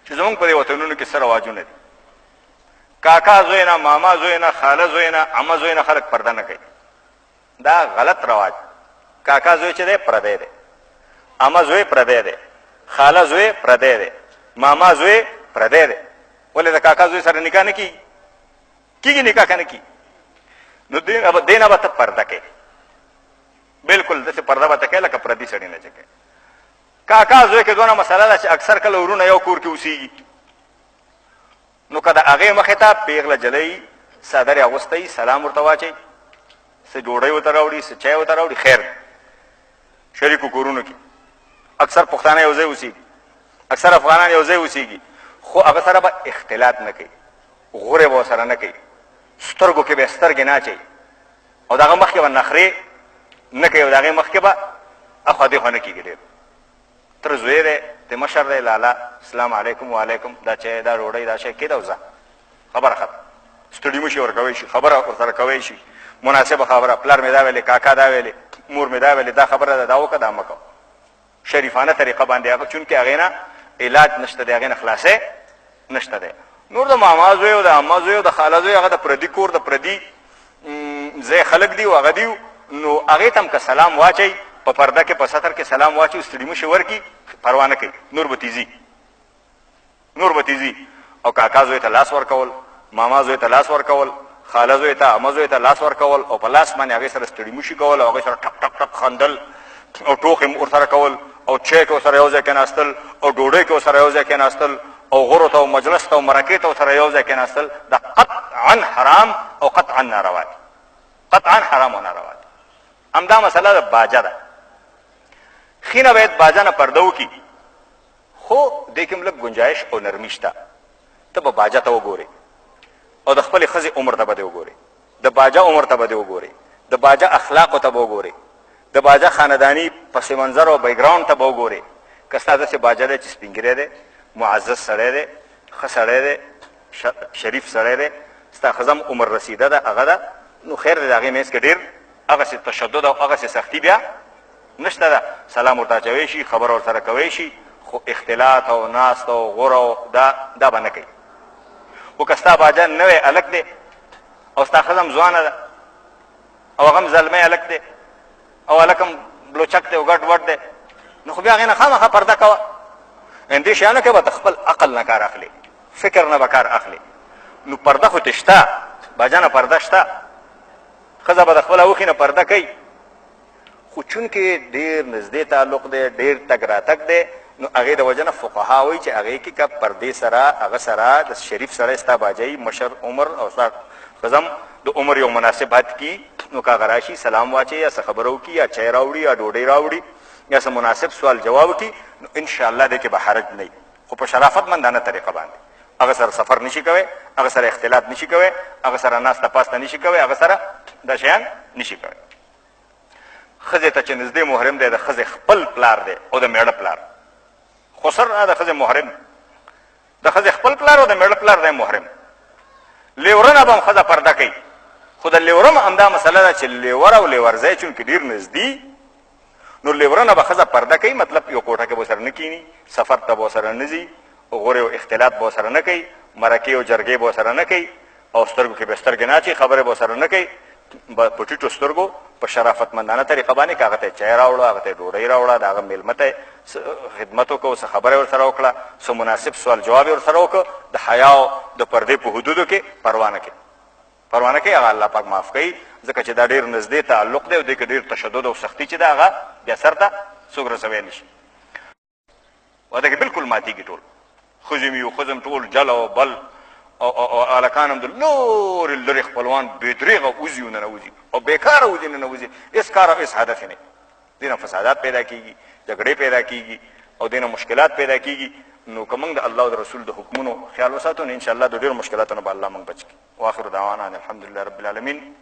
چې زمونږ په دې وطنونو کې څه رواجونه دي. کاکا زوی نه، ماما زوی نه، خاله زوی نه، عمه زوی نه خلک پرده نه کوي. دا غلط رواج. کاکا زوی چې دی پردی دی، عمه زوی پردی دی، خاله زوی پردی دی، ماما زوی پردی دی. ولې د کاکا زوی سره نکاح نه کیږي؟ کیږي نکاح که نه کیږي؟ نو دې نه به ته پرده کوې، بالکل داسې پرده به ته کوې لکه پردي سړي نه چې کوې. کاکا زوی کې دونه مسله ده چې اکثر کله ورونه یو کور کې اوسېږي، نو که د هغې مخې ته پیغله جلۍ څادر یې اغوستی، سلام ورته واچوي، څه ډوډۍ ورته راوړي، څه چای ورته راوړي، خیر. شریکو کورونو کې اکثر پښتانه یو ځای اوسېږي، اکثر افغانان یو ځای اوسېږي، خو هغه سره به اختلاط نه کوي، غورې به ورسره نه کوي، سترګو کې به سترګې نه اچوي، او د هغه مخکې به نخرې نه کوي، او د هغې مخکې به اخوا دېخوا نه کېږي. ډېر تر زوی دی، ته مشر دی، لالا اسلام علیکم وعلیکم، دا چای دا ډوډۍ دا شی کېده او ځه، خبره ختم. ستړي مشي ورکوی شي، خبره ورسره کوی شي، مناسبه خبره، پلار مې دا ویلې، کاکا دا ویلې، مور مې دا ویلې، دا خبره ده، دا وکړه دا مه کوه، شریفانه طریقه باندې هغه، چونکې هغې نه علاج نشته دی، هغې نه خلاصی نشته دی. نور د ماما زوی او د عمه زوی او د خاله زوی هغه د پردي کور د پردي ځای خلک دي او هغه دي، نو هغې ته هم که سلام واچوي په پرده کې په ستر کې سلام واچوي، ستړي مشي ورکړي، پروا نه کوي، نور به تیزي، نور به تیزي. او کاکا زوی ته لاس ورکول، ماما زوی ته لاس ورکول، خاله زوی ته، عمه زوی ته لاس ورکول، او په لاس باندې هغې سره ستړي مشي کول، او هغې سره ټک ټک ټک خندل، او ټوقې ورسره کول، او چای کې ورسره یو ځای کېناستل، او ډوډۍ کې ورسره یو ځای کېناستل، او غرو ته او مجلس ته او مرکې ته ورسره یو ځای کېناستل، دا قطعا حرام او قطعا ناروا دي، قطعا حرام او ناروا دي. همدا مسله د باجه ده. ښینه باید باجه نه پرده وکړي، خو دې کې هم لږ ګنجایش او نرمي شته. ته به باجه ته وګورې او د خپلې ښځې عمر ته به دې وګورې، د باجه عمر ته به دې وګورې، د باجه اخلاقو ته به وګورې، د باجه خانداني پس منظر او بیکګراوند ته به وګورې. که ستا داسې باجه دی چې سپین ږیری دی، معزز سړی دی، ښه سړی دی، شریف سړی دی، ستا ښځه هم عمر رسیده ده، هغه ده، نو خیر دی، د هغې منځ کې ډېر هغسې تشدد او هغسې سختي بیا نشته ده. سلام ورته اچوی شي، خبره ورسره کوی شي، خو اختلاط او ناست او غوره او دا به نه کوي. خو که ستا باجه نوی هلک دی او ستا ښځه هم ځوانه ده او هغه هم زلمی هلک دی او هلک هم بلوچک دی او ګډ وډ دی، نو خو بیا هغې نه خامخا پرده کوه. ان دې شیانو کې به د خپل عقل نه کار اخلي، فکر نه به کار اخلي. نو پرده خو ترې شته، باجه نه پرده شته، ښځه به د خپل اوښي نه پرده کوي، خو چونکې ډېر نږدې تعلق دی، ډېر تګ راتګ دی، نو هغې د وجه نه فقها وایي چې هغې کې که پردې سره هغه سره د شریف سړی ستا باجه مشر عمر او ستا ښځه هم د عمر یو مناسب حد کي، نو که هغه راشي سلام واچوي یا څه خبره وکړي یا چای راوړي یا ډوډۍ راوړي یا څه مناسب سوال جواب وکړي، نو انشاءالله دې کې به حرج نه وي، خو په شرافت مندانه طریقه باندې. هغه سره سفر نشي کوی، هغه سره اختلاط نشي کوی، هغه سره ناسته پاسته نشي کوی، هغه سره دا شیان نشي کوی. ښځې ته چې نږدې محرم دی د ښځې خپل پلار دی او د میړه پلار، خسر د ښځې محرم، د ښځې خپل پلار او د میړه پلار دی محرم. لیورنه به هم ښځه پرده کوي، خو د لیورم همدا مسله ده چې لیور او لیورځی چونکې ډېر نږدې، نو لیورنه به ښځه پرده کوي، مطلب یو کوټه کې به سره نه کینی، سفر ته به سره نه ځي، غورې او اختلاط به سره نه کوي، مرکې او جرګې به سره نه کوي، او سترګو کې به سترګې نه اچوي، خبرې به سره نه کوي، په ټیټو سترګو په شرافتمندانه طریقه باندې که هغه ته چای راوړه، هغه ته ډوډۍ راوړه، د هغه مېلمه ته خدمت وکړو، څه خبره ورسره وکړه، څه مناسب سوال جواب یې ورسره وکړ، د حیا او د پردې په حدودو کې پروا نه کوي، پروا نه کوي، هغه الله پاک معاف کوي، ځکه چې دا ډېر نږدې تعلق دی او دې کې ډېر تشدد او سختي چې ده هغه بیا سر ته څوک رسوی نه شي. واده کې بالکل ماتېږي ټول، ښځې مې یو ښځه ټول جل او بل او هلکان هم د لورې لرې خپلوان بې درېغه وځي او ننوځي او بېکاره وځي ننوځي، هېڅ کار او هېڅ هدف یې نه وي. دې نه فسادات پیدا کېږي، جګړې پیدا کېږي او دې نه مشکلات پیدا کېږي. نو که موږ د الله او د رسول د حکمونو خیال وساتو، نو انشاءالله د ډېرو مشکلاتو نه به الله موږ بچ کړي. واخر دعوانا ان الحمدلله رب العالمین.